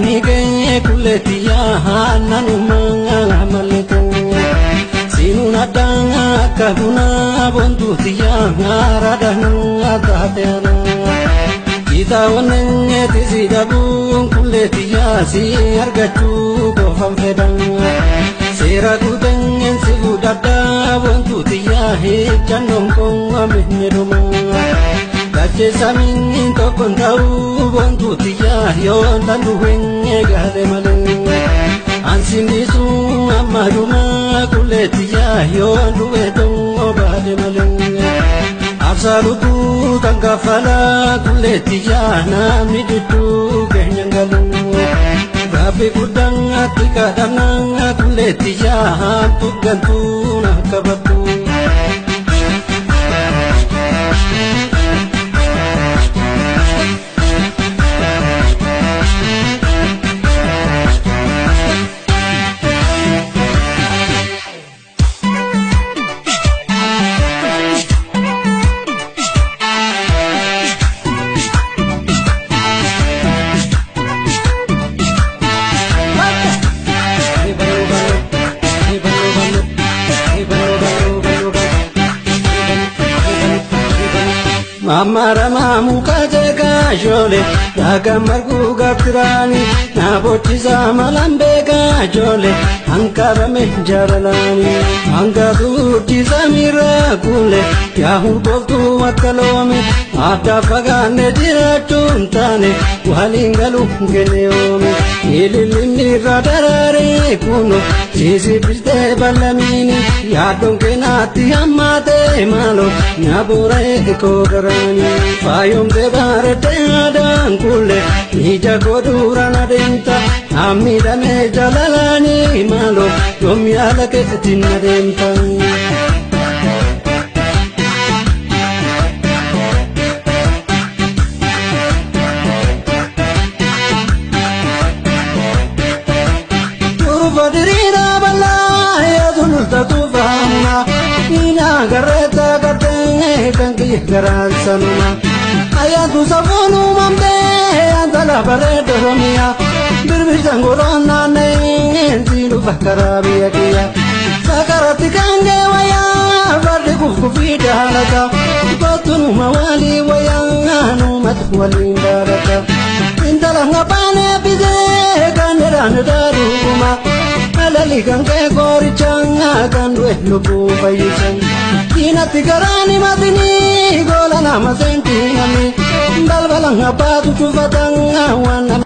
Nigee kuleetiyaa nanumaa maleetu sinuun addaan akka bunaa bontuutiyaa raadaan taateera. Kitaabonni tisi dhabuun kuleetiyaa si argachuu qofaan fedhan. Seera guuteen si guddataa bontuutiyaa hijjannoon koo miidhuma. Dachee tokkoon ta'uu bontuutiyaa yoo danda'u gaale malee. Ansindisu amma dhumaa kuleetiyaa yoo du'e ta'uu baate malee. Aarsaa lubbuu kan kaffalaa kuleetiyaa namni jidduu keenya galu. Rabbi guddaan ati kadhannaa kuleetiyaa hamtu gantuu na qabattu. Mama muka jole daga margu gatirani na bochisa malambe ga jole ankara me jaralani anga duti samira kule ya hurboltu makalome ata fagane jirachuntane walingalu geneome ililimni radarare kuno sisi piste balamini ya donkenati amate malo na bore ko garani faayomte baarete aadaan kulle ija koo duraan adeemta ammiidhame jaalalaani maaloo yoom yaala keetiin adeemta. Turba diriiraa bal'aa yaa sululta tuufaamuna ina garreetta gartee kan kiyya garaan sanuma. Ayyaantu safuun uumamtee antala bareedda Oromiyaa birbirsan goroon naanna'ee si dhufa karaa biyya kiyya. Sakaratti kan wayyaa fardi kufkufii jaalata kottunuma walii wayyaa nuumatu waliin jaalata. Intala ngapaan eebbisee kan dheeraan daadhuuma alali kan kee qorichaa kan du'e lubbuu fayyisan. Diinatti garaan himatini gola nama seentii namni balbala abbaatu cufatan waan nama.